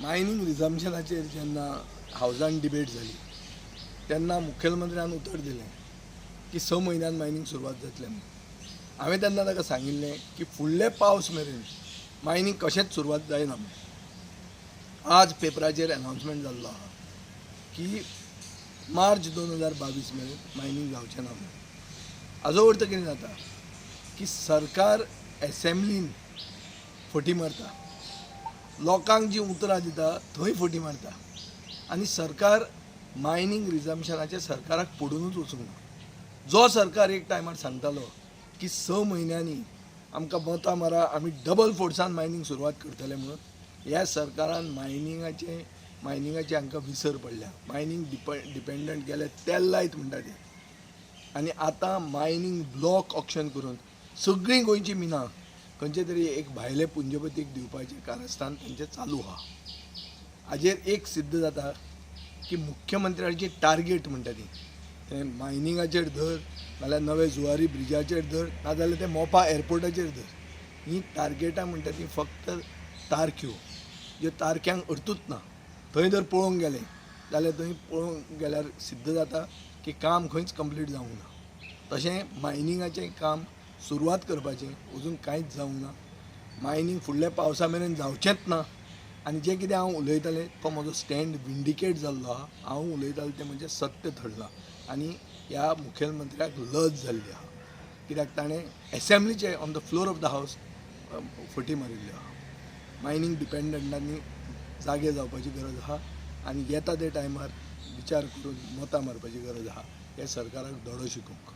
Mining रिजम्पशनाचेर जेन्ना हावजान debate जाली तेन्ना मुखेलमंत्र्यान उतर दिलें की 6 म्हयन्यान मायनींग सुरवात जातलें म्हणून. हांवें तेन्ना ताका सांगिल्लें की फुडले पावस मेरेन मायनींग कशेंच सुरवात जायना म्हणून. आज पेपराचेर अनावन्समेंट जाल्लो आहा की मार्च 2022 मेरेन मायनींग जावचें ना म्हणून. हाजो अर्थ कितें जाता की सरकार एसेंब्लीन फटी मारता, लोकांक जी उतरां दिता थंय फटी मारता आनी सरकार मायनींग रिजम्पशनाचें सरकाराक पडुनूच वचूंक ना. जो सरकार एक टायमार सांगतालो की 6 म्हयन्यांनी आमकां मतां मारा, आमी डबल फोर्सान मायनींग सुरवात करतले म्हणून, ह्या सरकारान मायनिंगाचे हांकां विसर पडल्या. मायनींग डिपेंडंट गेले तेल लायत म्हणटा ते, आनी आतां मायनींग ब्लॉक ऑक्शन करून सगळीं गोंयचीं मिनां खंयचे तरी एक भायले पुंजपतीक दिवपाचें कारस्थान तेंचें चालू आहा. हाजेर एक सिद्ध जाता की मुख्यमंत्र्याची टार्गेट म्हणटा ती तें मायनिंगाचेर धर, नाल्यार नवे जुवारी ब्रिजाचेर धर, नाजाल्यार तें मोपा एअरपोर्टाचेर धर, ही टार्गेटां म्हणटा ती फक्त तारख्यो, ज्यो तारख्यांक अर्थूच ना. थंय जर पळोवंक गेले जाल्यार थंय पळोवंक गेल्यार सिद्ध जाता की काम खंयच कंप्लीट जावंक ना. तशें मायनिंगाचें काम सुरवात करपाचें अजून कांयच जावंक ना. मायनींग फुडल्या पावसा मेरेन जावचेंच ना. आनी जें कितें हांव उलयतालें तो म्हजो स्टँड विंडिकेट जाल्लो आहा. हांव उलयतालें तें म्हणजे सत्य थरलां आनी ह्या मुखेलमंत्र्याक लज जाल्ली आहा, कित्याक ताणें एसेंब्लीचे on the floor of the house फटी मारिल्ली आहा. मायनींग डिपेंडंटांनी जागे जावपाची गरज आहा आनी येता ते टायमार विचार करून मतां मारपाची गरज आहा हे सरकाराक धडो शिकोवंक.